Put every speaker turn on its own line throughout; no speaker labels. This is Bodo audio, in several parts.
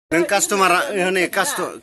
नों कास्टमारा होनो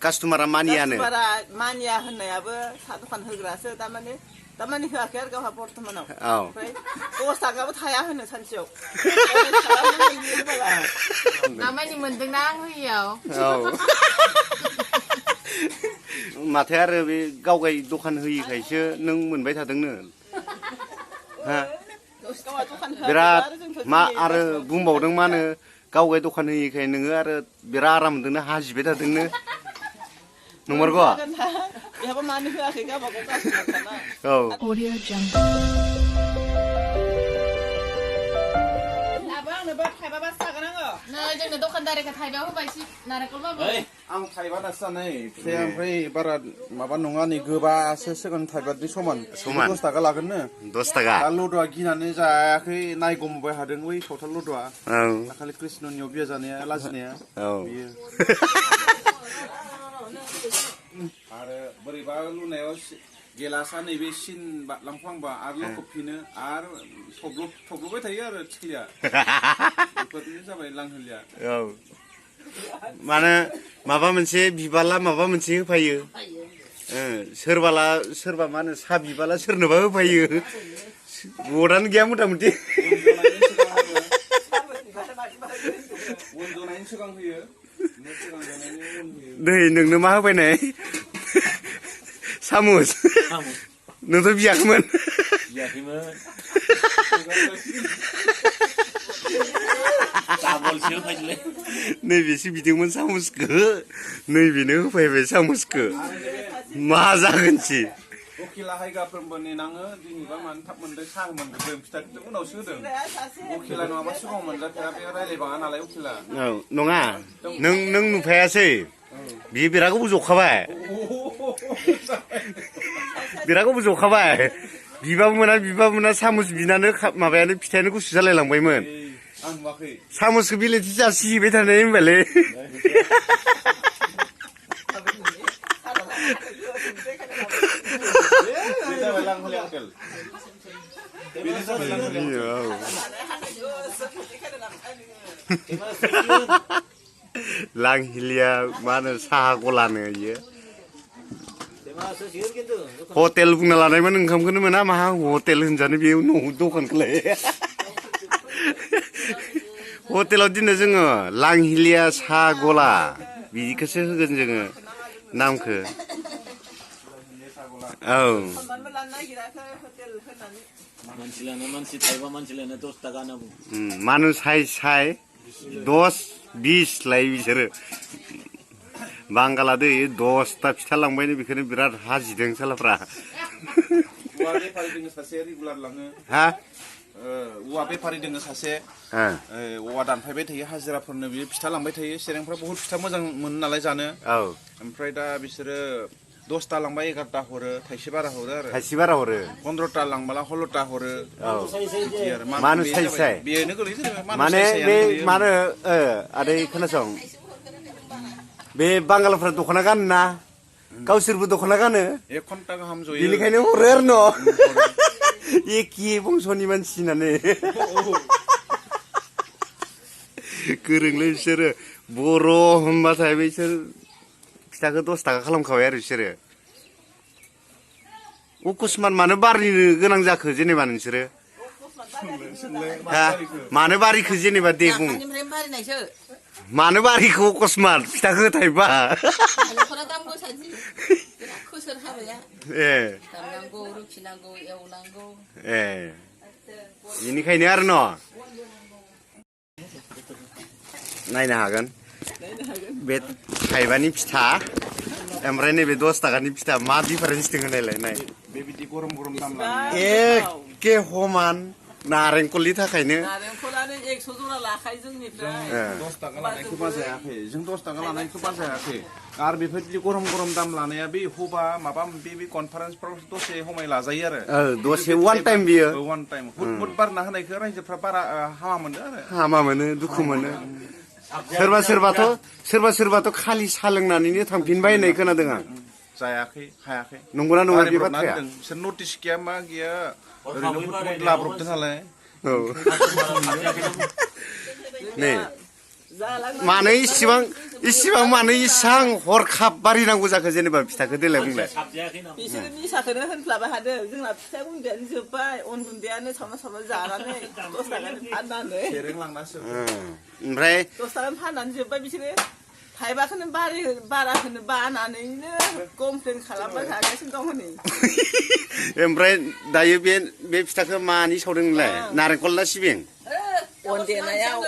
कास्टमारा मानियानो
कास्टमारा मानिया होननायाबो साहा दखान होग्रासो दामानि होआखै आरो गावहा बर्थमानाव ओमफ्राय 10 थाखाबो थाया होनो सानसेयाव
दामानि मोनदोंना आं होयियाव
माथो आरो बे गावगाय दखान होयिखायसो नों मोनबाय थादोंनो हा बिराद मा आरो बुंबावदों मा होनो गावगाय दखान होयिखाय नोङो आरो बिराद आराम मोनदोंनो हाजिबाय थादोंनो नंमारगौ
बेहाबो मानो होआखै गावबा गाव कास्टमारखाना लाबो आंनोबो थाइबाबासो जागोन आङो
नै जोंनो दखानदारिखौ थाइबायाव होबाय नारेंखलबाबो
आं थाइबा दासो जानाय फिथाइया ओमफ्राय बारा माबा नङा नै गोबासो सिगां थाइबानि समान 10 थाखा लागोननो
10 थाखा
दा लद'आ गिनानै जायाखै नायगमबाय हादों बै सावथाल लद'आ दाखालि कृष्णनियाव बिया जानाया लाजिनाया बियो आरो बोरैबा लुनायाव गेलासा नैबे सिन बारलांफ्लांबा आरो लखबफिनो आरो थब्ल'बाय थायो आरो थिखिलिया बेफोरनो जाबाय लांहोलिया
माने माबा मोनसे बिबाला माबा मोनसे होफायो सोरबा मा होनो सा बिबाला सोरनोबा होफायो गदानो गैया मथा मथि नै नोंनो मा होफैनाय सामुस नोंथ' बियाखैमोन नैबेसो बिदोंमोन सामुसखौ नैबेनो होफैबाय सामुसखौ मा जागोनसि
वकिला हायगाफ्रोमबो नेनाङो दिनैबा मानो थाब मोनदों साहा मोनदों फिथाखौ उनावसो होदों वकिला नङाबा सिगाङाव मोनजाफेरा बे रायलायबाङा नालाय वकिला
नङा नों नुफायासै बियो बिराद गोबाव जखाबाय बिराद गोबाव जखाबाय बिबाबो मोना सामुस बिनानो माबायानो फिथाइयानो गुसु जालायलांबायमोन
आं नुवाखै
सामुसखौ बिलाइथि जासिबाय थानाय होनबालै लांहिलिया मा होनो साहा गलानो इयो हटेल बुंना लानायमोन ओंखामखौनो मोना माहा हटेल होनजानो बेयाव न'आव दखानखौलाय हटेलाव दिनै जोङो लांहिलिया साहा गला बिदिखौसो होगोन जोङो नामखौ
मानसि थाइबा मानसिलानो 10 थाखा होनना बुङो
मानु साय 10-20 लायो बिसोरो बांगाला दै 10ता फिथा लांबायनो बेखौनो बिराद हाजिदों सालाफ्रा
औवा बेफारि दोङो सासे रेगुलार लाङो
हा
औवा बेफारि दोङो सासे औवा दानफायबाय थायो हाजिराफोरनो बियो फिथा लांबाय थायो सेरेंफ्रा बहुत फिथा मोजां मोनो नालाय जानो ओमफ्राय दा बिसोरो 10ता लांबा 11ता हरो थाइसे बारा हरो आरो 15ता लांबाला 16ता हरो
मानु साय
बेनो गोलैयो
माने बे मानो आदै खोनासं बे बांगालफ्रा दख'ना गानो ना गावसोरबो दख'ना गानो
1 घन्टा गाहाम जयो
बेनिखायनो हरो आरो न' एखे बंस'नि मानसि होननानै गोरोंलै बिसोरो बर' होनबाथाय बिसोर फिथाखौ 10 थाखा खालामखाबाय आरो बिसोरो अकस्मात मानो बारिनो गोनां जाखो जेनेबा नोंसोरो मानो बारिखो जेनेबा दे बुं मानो बारिखौ अकस्मात फिथाखौ थाइबा बेनिखायनो आरो न' नायनो हागोन बे थाइबानि फिथा ओमफ्राय नैबे 10 थाखानि फिथा मा डिफारेन्स दङ नायलाय
बेबायदि गरम दाम
एखे समान नारेंखलनि थाखायनो
नारेंखलानो 100 जरा लाखायो जोंनिफ्राय
10 थाखा लानायखौ बाजायाखै जों 10 थाखा लानायखौ बाजायाखै आरो बेफोरबायदि गरम दाम लानाया बे हबा माबा बे कनफारेन्सफ्राव दसे समाय लाजायो आरो
दसे वान टाइम बियो
वान टाइम हुद बारना होनायखौ रायजोफ्रा बारा
हामा मोनो दुखु मोनो सोरबाथ' खालि सा लोंनानैनो थांफिनबाय होननाय खोनादों आं
जायाखै हायाखै
नंगौना नङा बे बाथ्राया
बिसोर नटिस गैया मा गैया ओरैनो लाब्रबदों नालाय
नै मानो इसिबां मानो इसां हरखाब बारिनांगौ जाखो जेनेबा फिथाखौ देलाय बुंलाय
साबजायाखै नामा
बिसोरो निसाखौनो होनफ्लाबाय हादों जोंना फिथा गुन्दैयानो जोब्बाय अन गुन्दैयानो सावना सावना जानानै 10 थाखानि फाननानै
सेरें लांनासो
ओमफ्राय
10 थाखानि फाननानै जोब्बाय बिसोरो थाइबाखौनो बारा होनो बानानैनो कमप्लेन खालामबाय थागासिनो दं हनै
ओमफ्राय दायो बे फिथाखौ मानि सावदों नोंलाय नारेंखल ना सिबिं
अन देनायाव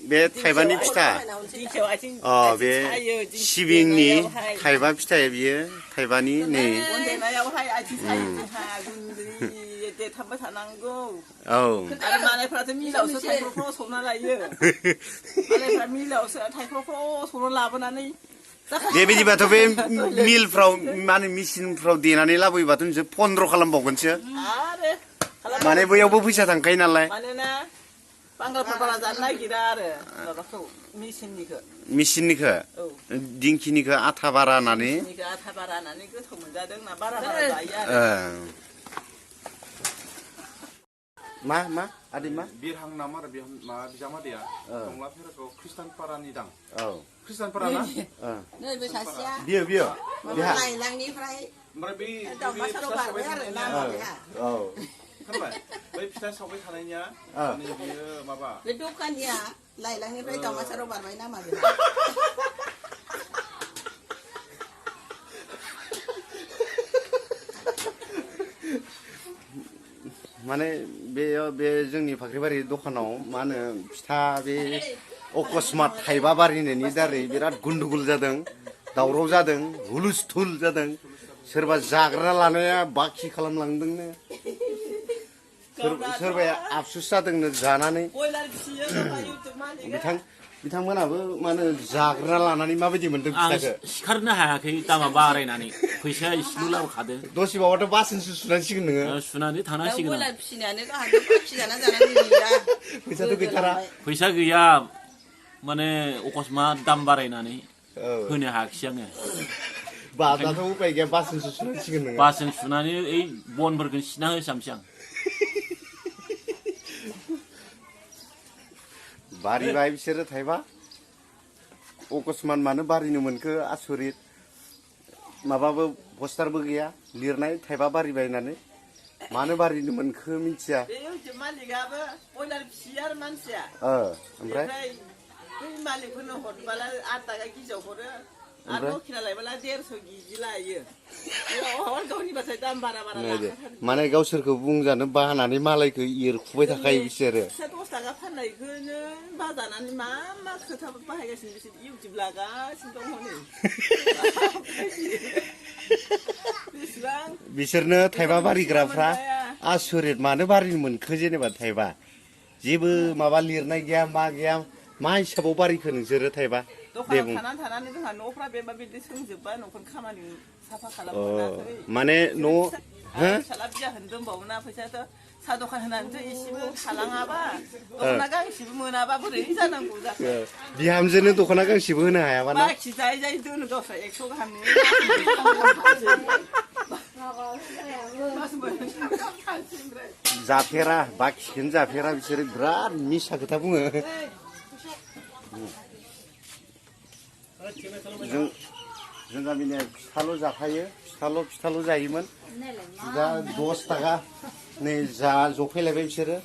बे थाइबानि फिथा
दिंखियाव आथिं
बे
सायो
सिबिंनि थाइबा फिथाया बियो थाइबानि नै
अन देनायावहाय आथिं सायो जोंहा गुन्दै देथाबबाय थानांगौ
औ
आरो मालायफ्राथ' मिलावसो थाइख्र'फ्राव सौना लायो मालायफ्रा मिलावसो थाइख्र'फ्राव सौना लाबोनानै
बेबायदिबाथ' बे मिलफ्राव मा होनो मेचिनफ्राव देनानै लाबोयोबाथ' नोंसोर 15 खालामबावगोनसो
आरो
माने बैयावबो फैसा थांखायो नालाय
मानोना बांगालफ्रा बारा जानो नागिरा आरो माबाखौ
मेचिननिखौ
औ
दिंखिनिखौ आथा बारा होननानै
मेचिननिखौ आथा बारा होननानै गोथाव मोनजादों ना बारा जायो आरो
मा आदै मा
बिरहां नामा आरो माबा बिजामादैया टंला फेराखौ खृष्टान पारानि दां
औ
खृष्टान पारा ना
नैबे सासेया
बियो
माबा लाइलांनिफ्राय
ओमफ्राय बै
दावमासाराव बारबाय आरो लामा बेहा
औ
खोनाबाय बै फिथा सावबाय थानायनिया बियो माबा
बे दखानिया लाइलांनिफ्राय दावमासाराव बारबाय नामा बेहा
माने बे जोंनि फाख्रिबारि दखानाव मा होनो फिथा बे अकस्मात थाइबा बारिनायनि दारै बिराद गुन्दुगुल जादों दावराव जादों हुलुस्थुल जादों सोरबा जाग्रा लानाया बाखि खालामलांदोंनो सोरबाया आफसुस जादोंनो जानानै
बयलार फिसियो इउटुब मालिका
बिथांमोनाबो मा होनो जाग्रा लानानै माबायदि मोनदों
आं
फिथाखौ
सिखारनो हायाखै दामा बारायनानै फैसाया इसेल' लाबोखादों
दसेबावबाथ' बासोनसो सुनांसिगोन नोङो
सुनानै थांनांसिगोन आं
बयलार फिसिनायानो गाहामजों बाखि जाना गैया
फैसाथ' गैथारा
फैसा गैया माने अकस्मात दाम बारायनानै होनो हायाखिसै आङो
दाथ' उपाय गैया बासोनसो सुनांसिगोन नोङो
बासजों सुनानै ओइ बनफोरखौ सिना होसामसै आं
बारिबाय बिसोरो थाइबा अकस्मात मानो बारिनो मोनखो आसरित माबाबो पस्टारबो गैया लिरनाय थाइबा बारिबाय होननानै मानो बारिनो मोनखो मिथिया
बे इउटुब मालिकाबो बयलार फिसियो आरो मानसिया
ओमफ्राय
बै मालिकफोरनो हरबाला 8 थाखा केजियाव हरो आरो दखिना लायबाला 150 केजि लायो गावनि बाथाय दाम बारा
माने गावसोरखौ बुंजानो बाहानानै मालायखौ एरखुबाय थाखायो बिसोरो
10 थाखा फाननायखौनो बाजानानै मा खोथा बाहायगासिनो बिसोर इउटुब लागासिनो दं हनै
बिसोरनो थाइबा बारिग्राफ्रा आसरित मानो बारिनो मोनखो जेनेबा थाइबा जेबो माबा लिरनाय गैया मा हिसाबाव बारिखो नोंसोरो थाइबा दे बुं
थानानै जोंहा न'फ्रा बेबा बिदि सोंजोबबाय न'खरनि खामानि साफा खालामनानै
माने न'
फिसाला बिया होनो दोनबावोना फैसायाथ' साहा दखान होनानैथ' एसेबो थालाङाबा दख'ना गांसेबो मोनाबा बोरै जानांगौ जाखो
बिहामजोनो दख'ना गांसेबो होनो हायाबा ना
बाखि जायै दोनो गावस्रा 100 गाहामनि
जाफेरा बाखिखौनो जाफेरा बिसोरो बिराद मिसा खोथा बुङो जों गामिनिया फिथाल' जाखायो फिथाल' जायोमोन दा 10 थाखा नै जफैलायबाय बिसोरो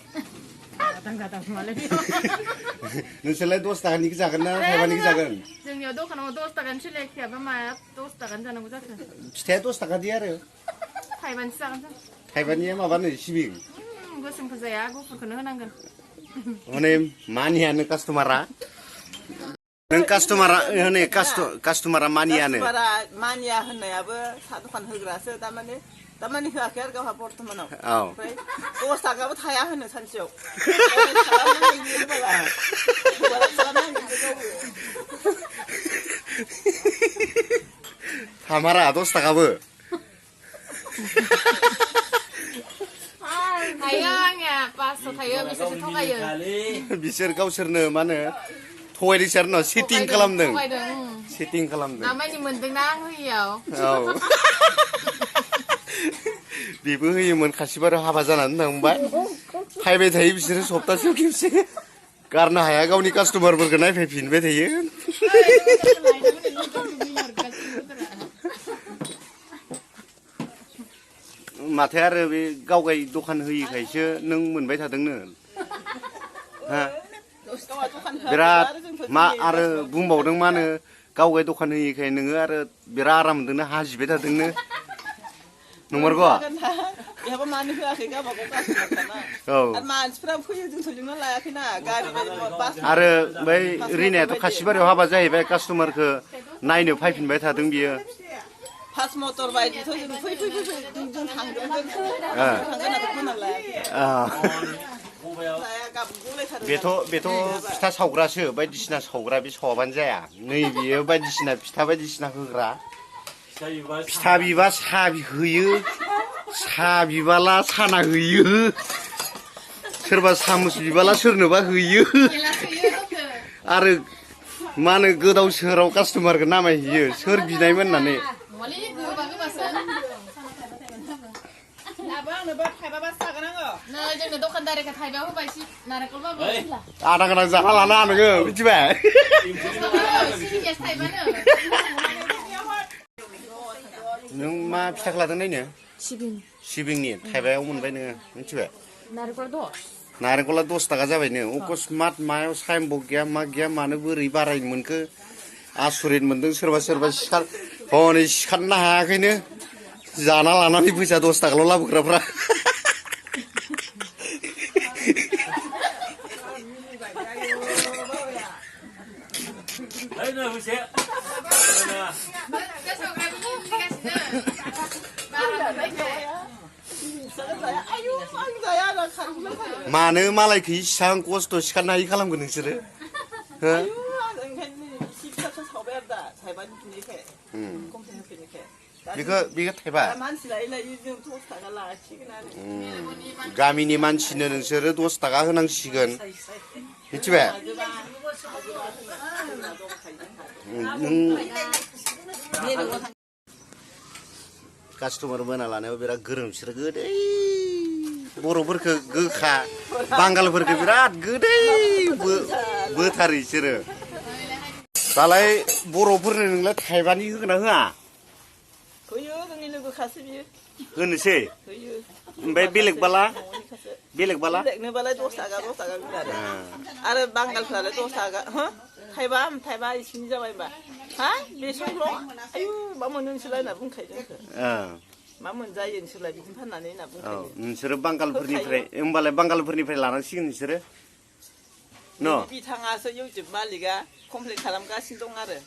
नोंसोरलाय 10 थाखानिखौ जागोन ना थाइबानिखौ जागोन
जोंनियाव दखानाव 10 थाखानि सोलायखायाबा माया 10 थाखानि जानांगौ जाखो
फिथाया 10 थाखा दि आरो
थाइबानिसो जागोन जों
थाइबानिया माबानो सिबिं
गोसोमखौ जाया गुफुरखौनो होनांगोन
हनै मानियानो कास्टमारा नों कास्टमारा मानियानो
मानिया होननायाबो साहा दखान होग्रासो दामाने होआखै आरो गावहा बर्थमानाव ओमफ्राय 10 थाखाबो थाया होनो सानसेयाव
थामारा 10 थाखाबो
थायो आंनिया 500 थायो बिसोरसो थगायो
बिसोर गावसोरनो मा होनो थगायदों सारनाव सेटिं खालामदों
दामानि मोनदोंना आं होयियाव
बेबो होयोमोन खासिबाराव हाबा जानानै थांबाय फायबाय थायो बिसोरो सप्तासेयाव खेबसे गारनो हाया गावनि कास्टमारफोरखौ नायफैफिनबाय थायो माथो आरो बे गावगाय दखान होयिखायसो नों मोनबाय थादोंनो हा बिराद मा आरो बुंबावदों मा होनो गावगाय दखान होयिखाय नोङो आरो बिराद आराम मोनदोंनो हाजिबाय थादोंनो नंमारगौ
बेहाबा मानो होआखै गावबागाव कास्टमारखाना आरो मानसिफ्रा फैयो जोंथ' लिंना लायाखैना गारि बास
आरो बै रिनायाथ' खासिबारियाव हाबा जाहैबाय कास्टमारखौ नायनो फैफिनबाय थादों बियो
फास मटर बायदिथ' जों फै जों थांगोन थांगोन आरो खोना लायाखै
बेथ' फिथा सावग्रासो बायदिसिना सावग्रा बे सावाबानो जाया नै बियो बायदिसिना फिथा बायदिसिना होग्रा फिथा बिबा सा होयो सा बिबाला साना होयो सोरबा सामुस बिबाला सोरनोबा होयो आरो मा होनो गोदाव सोराव कास्टमारखौ नामायहैयो सोर बिनायमोन होननानै आधा गोनां जाहा लाना नोङो मिथिबाय नों मा फिथाखौ लादों नायनो सिबिंनि थाइबायाव मोनबाय नोङो मिथिबाय नारेंखला 10 थाखा जाबायनो अकस्मात मायाव साइनबर्ड गैया मा गैया मानो बोरै बारायनो मोनखो आसरित मोनदों सोरबा हनै सिखारनो हायाखैनो जाना लानानै फैसा 10 थाखाल' लाबोग्राफ्रा मानो मालायखौ इसां खस्थ' सिखारनो हायि खालामगोन नोंसोरो हो बेखौ थाइबा गामिनि मानसिनो नोंसोरो 10 थाखा होनांसिगोन मिथिबाय कास्टमार बोना लानायाव बिराद गोरों बिसोरो गोदै बर'फोरखौ गोखा बांगालफोरखौ बिराद गोदै बोथारो बिसोरो दालाय बर'फोरनो नोंलाय थाइबानि होगोन ना होआ
होयो जोंनि लोगोखासो बियो
होनोसै
होयो
ओमफ्राय बेलेगबाला
बेलेगनोबालाय 10 थाखा आरो बांगालफ्रालाय 10 थाखा हो थाइबा इसिनि जाबाय होनबा हा बेसंल' आयु मा मोनो नोंसोरलाय होनना बुंखायो जोंखौ मा मोनजायो नोंसोरलाय बिदिनो फाननानै होनना बुंखायो
नोंसोरो बांगालफोरनिफ्राय होमबालाय बांगालफोरनिफ्राय लानांसिगोन नोंसोरो न'
बिथाङासो इउटुब मालिकआ कमप्लेन खालामगासिनो दं आरो